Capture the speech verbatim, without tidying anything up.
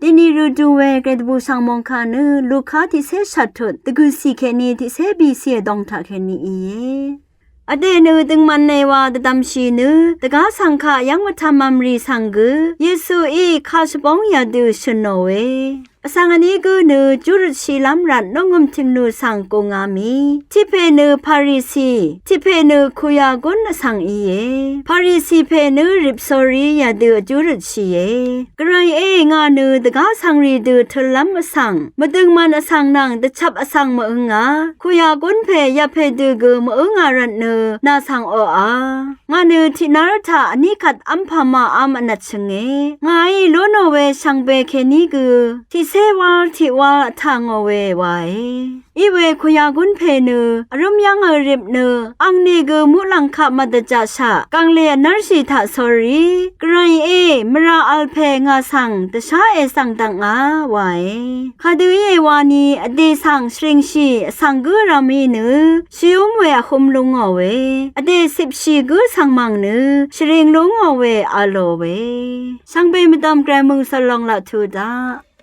Deni rø du we gvray dvbù svng mòngkà nø Luka tiqcé shvt tut dvgø̀cì kèní tiqcé bìcì vdòng taq kèní íe. Vdè nø døngman èwa dvdvmshì nø dvgá svng kaq yv́ng vtv̄m v̄m rì svng gø Yesuí kà shvbóng yadø shø̀nò we. Vsvng vní gǿ nø júrøtshìlv́m rvt nóngøm tìmnù svng gùngá mì. Tiqpè nø Parisi, tiqpè nø kuyagún vsvng íe. Parisi pè nø rip sórí yadø vjúrøtshìe. Gvrayé ngà nø dvgá vsvng rì dø tøllv́m vsvng, mvdøngman vsvng nvng dvchvp vsvng mv-ǿngá. Kuyagún pè yapè dø gø mv-ǿngá rvt nø nà svng oqá. Ngà nø tiqnár taq vní kvt v́mpà màv́m vnvt shø̀nge. Ngàí lú nò we shvngbe kèní gø tiqcé wál tiq wál vtà ngò we wae. Iwe kuyagún pè nø vrúm yv́ng vrip nø angni gø muqlàng kaq mvdvjaqshaq gv̀nglì vnv́rshì taq sórí. Gvrayé mvrà vl pè ngà svng dvsháe svng dvngá wae. Kadø íe wani vdè svng shvringshì vsvng gǿ rv̄m í nø shvyúm we vhum lú ngò we. Vdè cipshì gǿ svng mv̀ng nø shvring lú ngò we v̄lò we. Shvngbe mvdv̀m gvray mø̀ng svlong laq tu daq.